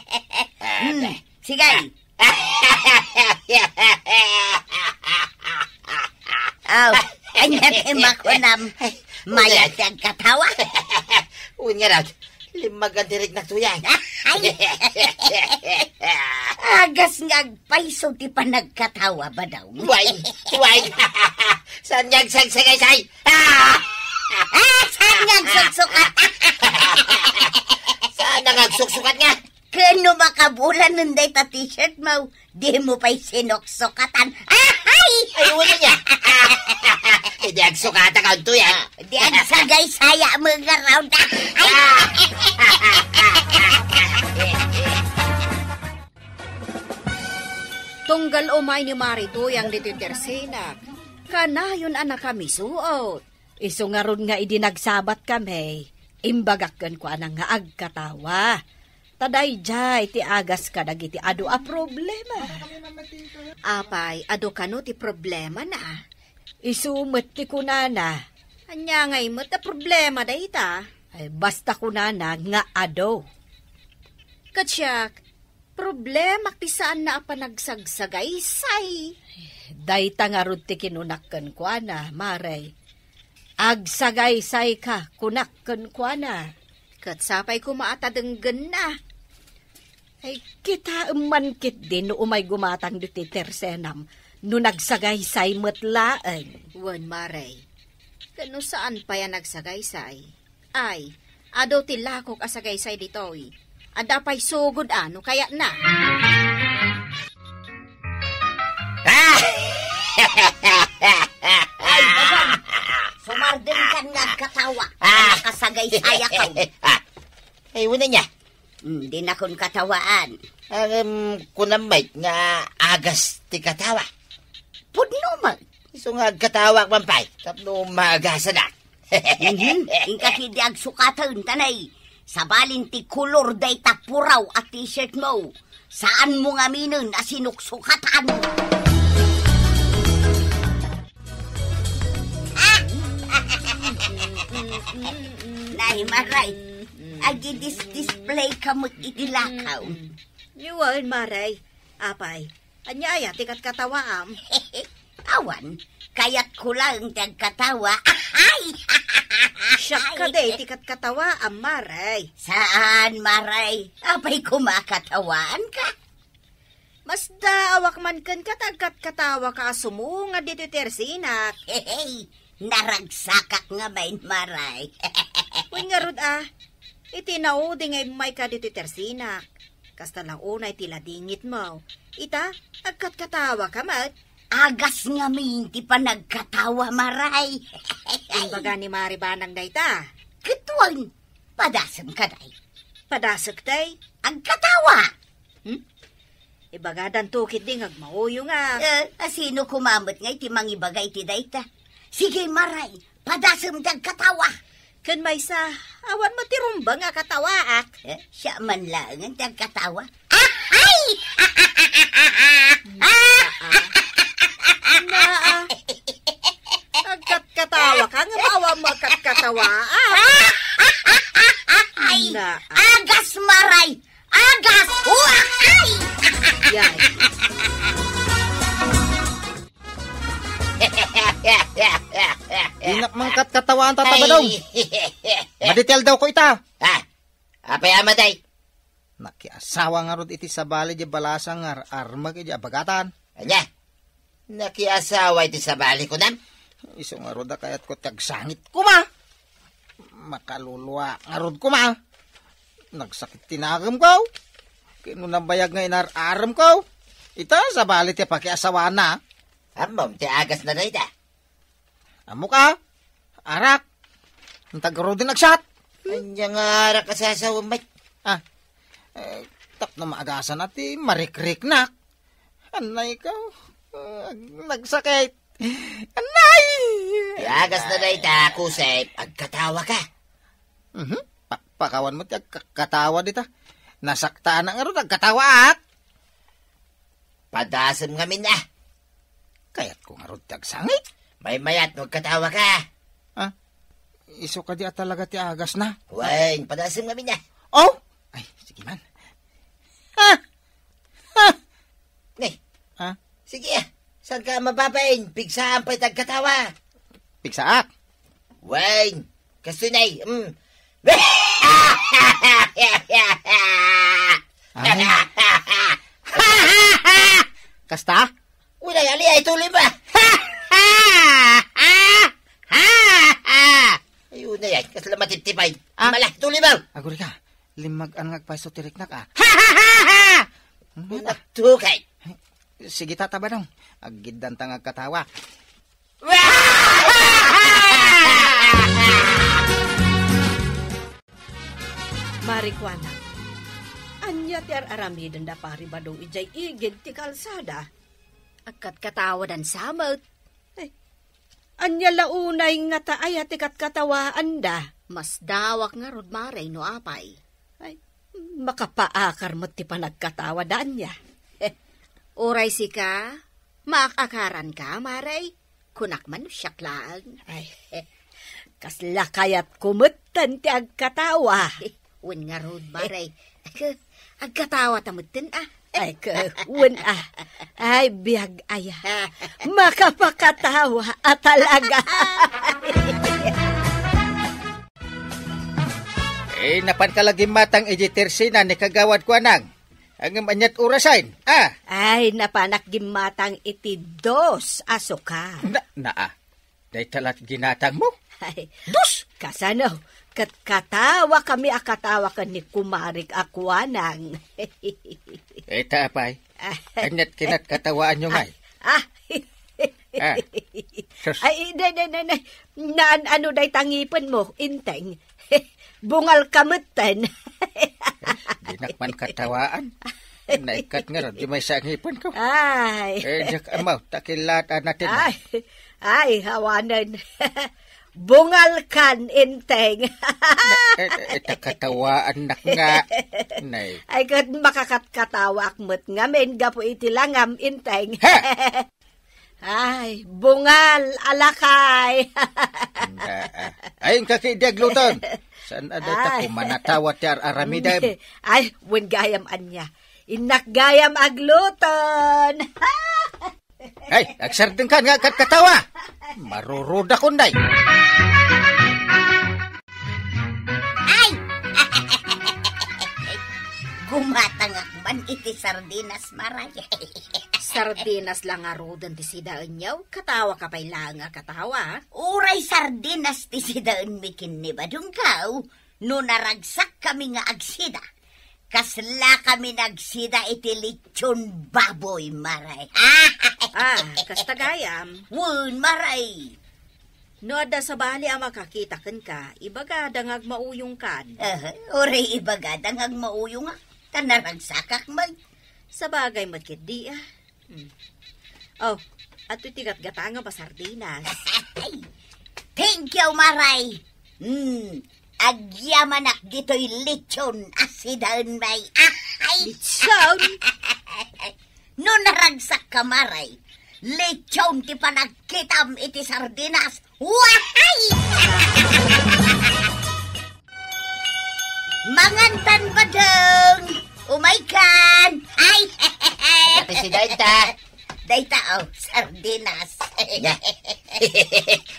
Ah, Hmm, sige. Aw, ania ti makunam? Mayat ti agkatawa? Wen ngarud, limmagan ti riknak, Tuyang. Ay! Agas nga agpayso ti panagkatawa, Badong. Way, way. Saan nga agsagsagaysay? Ah! Ah, saan nga agsuksukat? Saan nga agsuksukat nga? Ken no makabulanen dayta t-shirt mo, dimo pay sinuksukatan. Ahay! Ay, wala niya. Ay, di agsukata ka, Tuyang. Di agsagaysaya mo nga raw da. Ay! Tunggal umay ni Mari Tuyang ditoy tersinak, kanayon a nakamisuot. Isu ngarud nga idi nagsabat kami, imbagak kenkuana nga agkatawa. Ta daydiay ti agas kadagiti adu a problema. Apay, adu kano ti problemana? Isu met ti kunana. Ania ngay met a problema dayta? Ay, basta kunana nga adu. Ket siak, problemak ti saanna a panagsagsagaysay. Dayta ngarud ti kinunak kenkuana, Mare. Agsagaysayka, kunak kenkuana. Ket sapay koma a ta denggenna. Ay, kitaem man ketdi no umay gumatang ditoy tersenam no nagsagaysay met laeng. Wen, Mare. Ket no saan pay a nagsagaysay? Ay, adu ti lakok a sagaysay ditoy. Adda pay sugod a no kayatna. Ah! Ay, Bagan, sumardengkan nga agkatawa. Ah! Nakasagaysayakaw. Ah! Ay, wala niya. Hmm, dinakon katawaan. Ngem, kunam met nga agas ti katawa. Pudno met. Isu nga agkatawak man pay, tapno maagasanak. Mhm. Inka ketdi agsukaten, ta nay, sabalin ti kolor dayta puraw a t-shirt mo. Saanmo ngaminen a sinuksukatan. Nay, Maray, agidis-display ka met iti lakaw. Wen, Maray. Apay, ania aya ti katkatawaam? Awan, kayatko laeng ti agkatawa. Ay! Siak kadi ti katkatawaam, Maray. Saan, Maray? Apay koma a katawaanka? Masdaawak man kenka ta agkatkatawaka a sumungad ditoy tersinak. Hey, naragsakak ngamin, Maray. Wen ngarud a, iti naudi nga immayka ditoy tersinak. Kasta la unay ti ladingitmo. Ita, agkatkatawaka met. Agas ngamin ti panagkatawa, Maray. Imbaga ni Mari Banang dayta. Ket wen, padasem kadi. Padasek, tay? Agkatawa! Hmm? Ibagadanto ketdi nga agmauyong a. Eh, asino koma met ngay ti mangibaga iti dayta? Sige, Maray, padasem ti agkatawa. Ken maysa, awan met ti rumbeng a katawaak. Eh, siak man laengen ti agkatawa. Ahay! Naa. Naa. Agkatkatawaka, ngem awan met katkatawaak. Ay, Naa. Agas, Maray! Agas! Huwakay! Yan. Dinak man katkatawaan, Tata Badong. Madi ti aldawko ita. Ah, apay a maday? Nakiasawa ngarud iti sabali di balasa nga ar-armek iti abagatan. Ania? Nakiasawa iti sabali, kunam? Isu ngarud a kayatko ti agsangit koma. Makaluluak ngarud koma. Nagsakit ti nakemko. Ken no nabayag nga inar-aremko, ita sabali ti pakiasawana. Ammom ti agasna dayta? Ammok a, arak. Inta ngaruden agsat. Ania nga ara kasasawem, Mike? Ah, eh, tapno maagasan a ti marikriknak. Anay ka, ah, nagsakit. Anay! Ti agasna dayta, Kusep, agkatawa ka. Mhm. Pa-, pakawan mo ti agkatawa dita. Nasaktanak ngarud, agkatawaak. Padasem ngamin, ah. Kayatko ngarud ti agsangit. Maymayat no agkatawa ka. Ah, isu kadi a talaga ti agasna? Wen, padasem ngamin, ah. Oh! Ay, sige man. Ha? Ha? Ngay. Ha? Sige, ah. Saan ka mababain? Pigsaan pay ti agkatawa. Pigsaak? Wen, kastoy nay, mm. Ay. Kasta? Ulay, ali, ay, tuloy ba? Ayun na yan, kasla matiptipay. Ah. Mala, tuloy ba? Aguri ka, limmag-an nga agpayso ti riknak, ah. Ano ba ta? Unat tukay. Sige, Tata Badong. Aggiddanta nga agkatawa. Mari Kuana, ania ti ar-aramiden da Pari Badong idiay igid ti kalsada? Agkatkatawadan sa met. Ay, ania la unay ngata aya ti katkatawaanda? Masdawak ngarud, Mare, no apay. Ay, makapaakar met ti panagkatawa da ania. Uray sika, maak-akaranka, Mare? Kunak man no siak laeng. Ay, kasla kayatko metten ti agkatawa. Wen ngarud, Mare. Agkatawa ta metten, ah. Ay, ka, wen, ah. Ay, biag aya. Makapakatawa a talaga. Eh, napanka la gimmatang iti tersena ni Kagawad Kuanang. Ngem aniat orasen, ah? Ay, napanak gimmatang iti dos a suka. Na, naa. Dayta la't ginatangmo? Ay, dos! Kasano? Ket katawa kami a katawa ken ni kumarik a Kuanang. Eta, apay. Ah. Aniat kinatkatawaanyo ngay? Ah. Ah. Sus. Ay, ne, ne, ne, ne. Naan-ano dayta ngipenmo, Inteng? Bungal ka metten. Dinak man katawaan. Naikkat ngarud, di maysa a ngipenko. Ay. Eh, diak ammo, ta kilaat a natin. Ay, ay, awanen. Bungal kan, Inteng. Na, eh, eh, ta katawaannak nga. Nay. Ay, ket makakatkatawaak met ngamin gapu iti langam, Inteng. Ha? Ay, bungal a lakay. Anda, ah. Ay, inka kadi agluton. Saan a dayta? Ay. Kumanatawa ti ar-aramidem. Ay, wen gayam ania. Innak gayam agluton. Ay, agsardengkan nga agkatkatawa. Marurudak unday. Ay! Gumatangak man iti sardinas, Maray. Sardinas la ngaruden ti sidaenyo? Katawa ka pay laeng a katawa. Uray sardinas ti sidaenmi ken ni Badong Kao, no naragsakkami nga agsida, kaslakami nagsida iti litson baboy, Maray. Ah, kasta gayam. Wen, Maray. No adda sabali a makakita kenka, ibagada nga agmauyongkan. Aha, uray ibagada nga agmauyongak, ta naragsakak met. Sabagay met ketdi, ah. Hmm. Oh, adtoy ti gatgatangam a sardinas. Thank you, Maray. Hmm, agyamanak ditoy litson a sidaenmi. Ay! Litson? No naragsakka, Maray, litson ti panagkitam iti sardinas. Wahay! Mangantan, Badong! Umaykan! Ay! Ati si Dayta. Dayta, oh, sardinas. Ya.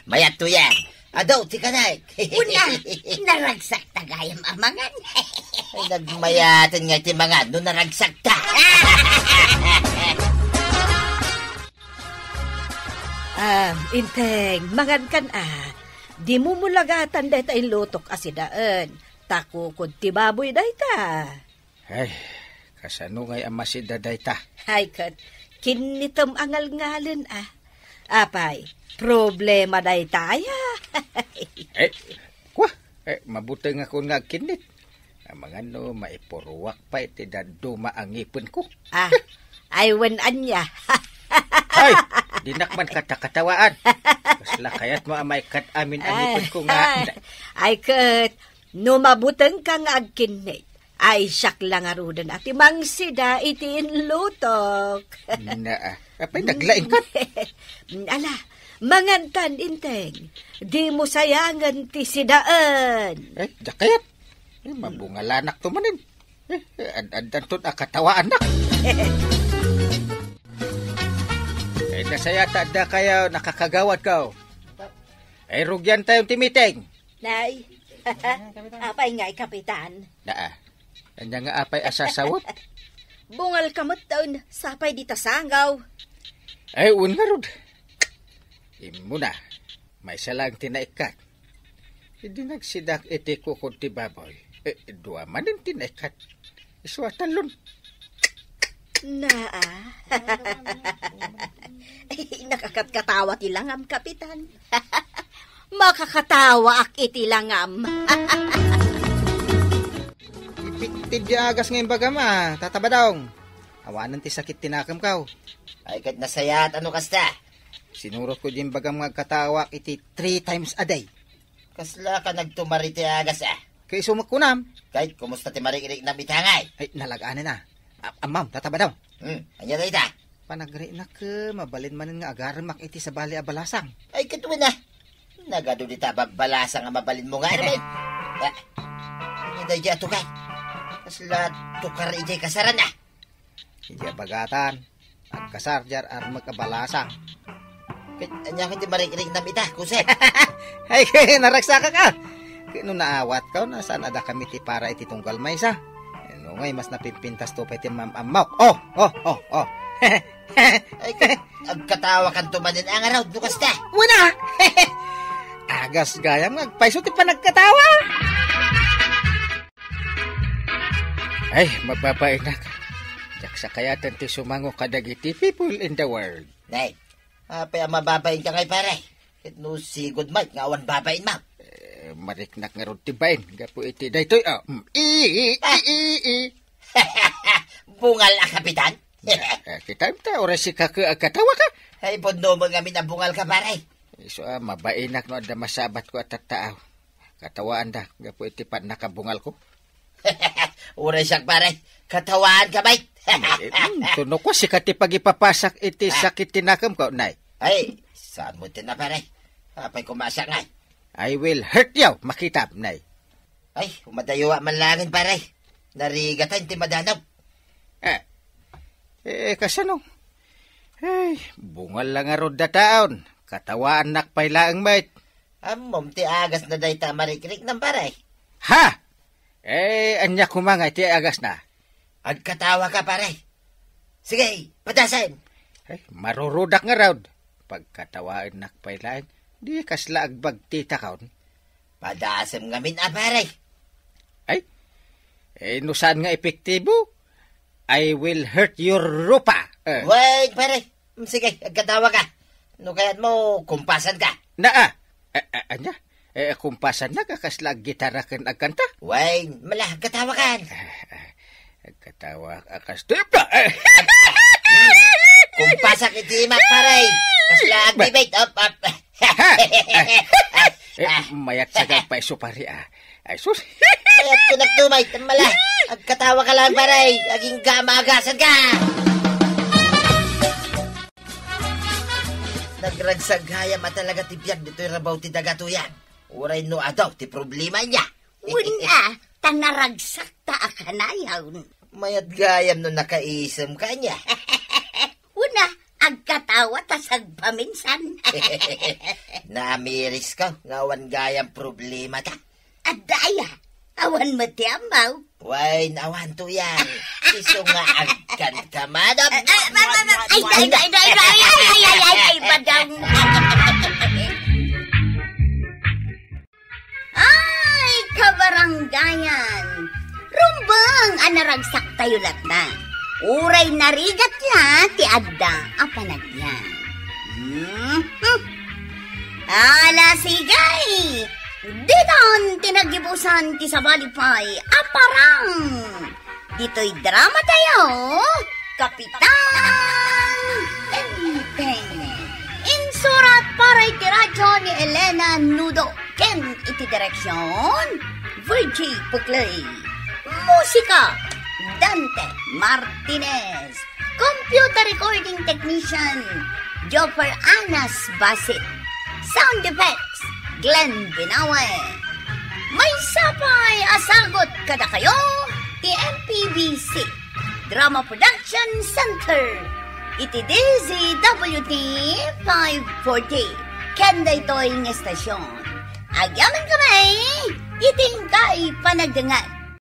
Mayat to yan. Adu, ti kanek. Una, naragsakta gayam a mangan. Ay, nagmayaten nga iti mangan no naragsakta. Ah, Inteng, mangankan, ah. Dimo mulagatan dayta inlutok a sidaen. Ta kukod ti baboy dayta. Ay, kasano ngay a masida dayta? Ay, ket, kinnitem a ngalngalen, ah. Apay, problema dayta, aya? Eh, kwa, Eh, mabutengakon nga agkinnit. Amangan no maipuruak pay ti dadduma a ngipenko. Ah, ay wen ania. Ay, dinak man katakatawaan. Kasla kayatmo a maikkat amin a ngipenko nga. Ay, ay, ket, no mabutengka nga agkinnit, ay siak la ngaruden a ti mangsida iti inlutok. Naa, apay naglaingkat? Ala, mangantan, Inteng. Dimo sayangen ti sidaen. Eh, diak kayat. Eh, mabungalanakto manen. Eh, eh, ad-, addanton a katawaannak. Eh, nasayata adda kayo, nakakagawad ko. Eh, rugian tayo ti meeting. Nay, apay ngay, Kapitan? Naa. Anya nga apay a sasawot? Bungal ka met taon, sapay di tasangaw. Ay, un ngarud. Imuna, maysa lang ti naikkat. Idi nagsidak iti kukod ti baboy, eh, dua manen ti naikkat. Isu a tallon. Naa. Ay, nakakatkatawa ti langam, Kapitan. Makakatawaak iti langam. Ipikti di agas nga imbagam, ah, Tata Badong. Awanen ti sakit ti nakemko. Ay, ket nasayaat no kasta. Sinurot ko di imbagam nga agkatawaak iti three times a day. Kasla ka nagtumar iti agas, ah? Kay sumagkunam. Kay, kumusta ti marikriknam ita ngay? Ay, nalaganan, ah. A-, ammam, Tata Badong. Hmm, anya dayta? Panagrinak, eh, mabalin manen nga agaremak iti sabali a balasang. Ay, ket wen, ah. Nagadu dita babbalasang a mabalinmo nga, ano ba? Ah, anya dayta a tukar? Kasla tukar idiay kasaran, ah. Idiay bagatan, agkasar diay armek a balasang. Ket ania ket ti marikriknam ita, Jose? Ay, naragsakak, ah. Ket no naawatko, no saan a dakami ti para iti tunggal maysa? No ngay, mas napimpintasto pay ti mam-ammok. Oh, oh, oh, oh. Ay, ket agkatawakanto manen a ngarud, no kasta? Wen a! Agas gayam nga agpayso ti panagkatawa. Ay, mababainak. Diak sakayaten ti sumango kadagiti people in the world. Nay, apay a mababainka ngay, pare? Ket no sigud met nga awan babainmo? Eh, mariknak ngarud ti bain gapu iti daytoy, ah. Mm. I, i, i, Ah. i, i. Bungal a kapitan? Eh, kitaem ta, uray sika ket agkatawa ka. Ay, pudno mo ngamin a bungal ka, pare. Isu a, mabainak no adda masabatko a tattaaw. Katawaanda gapu iti pannakabungalko. Uray siak, pare. Katawaanka met. Eh, mm, tuno ko, sika ti pagipapasak iti Ah. sakit ti nakemko, nay. Ay, saan mo ti na, pare? Apay koma siak ngay? I will hurt you, makitam, nay. Ay, umadayo man laengen, pare. Narigatan ti madanag. Eh, eh, kasano? Ay, bungal la ngarud dataon. Katawaannak pay laeng met. Ammom ti agasna dayta a marikriknam, pare? Ha? Eh, ania koma nga iti agasna? Agkatawa ka, pare. Sige, padasem. Ay, marurudak ngarud. Pagkatawaennak pay laeng, di kasla agbagtitakon. Padasem ngamin a, pare. Ay, eh, no saan nga epektibo, I will hurt your rupa. Eh. Wait, pare. Mm, sige, agkatawa ka. No kayat mo, kumpasan ka. Naa. Eh, eh, anya? Eh, kumpasan na ka kasla aggitara ken agkanta? Wait, mala, agkatawa kan. Eh, eh, agkatawa ka kas-, eh. Kumpasak iti imak, pare. Kasla agdebate. Up, up. Ha? Eh, eh, mayat sa gagpay supari, ah. Ay, sus. Mayat ko nagdumay, tambala. Agkatawa ka lang, pare. Aging gama agasan ka. Nagragsagayam a talaga ti biag ditoy rabaw ti dagatoyan. Uray no adaw ti problema niya. Wen a, ta naragsak ta a kanayon. Mayat gayam no nakaisem ka niya. Wen a, agkatawa ta sagpaminsan. Namiris ka nga awan gayam problema ta. Adda aya, awan met ti ammaw. Wen, awan to yan. Isu nga agkan ka, madam. Ay, ay, ay, ay, ay, ay, ay, ay, ay, ay, ay, madam. Ay, kabaranggayan! Rumbeng a naragsak tayo latna. Uray narigat la ti adda a panagbiag. Mhm. Ala, sige! Ditan ti naggibusan ti sabali pay a parang. Ditoy drama tayo, Kapitan Tengteng. Insurat para iti radyo ni Elena Nudo ken iti direksyon, Virgie Puclay. Musika, Dante Martinez. Computer recording technician, Joffer Anas Basit. Sound effects, Glenn Binawe. Maysa pay a sagut kadakayo ti M P B C Drama Production Center iti D Z W T five forty. Ken daytoy nga estasyon, agyamankami iti inkay panagdengngeg.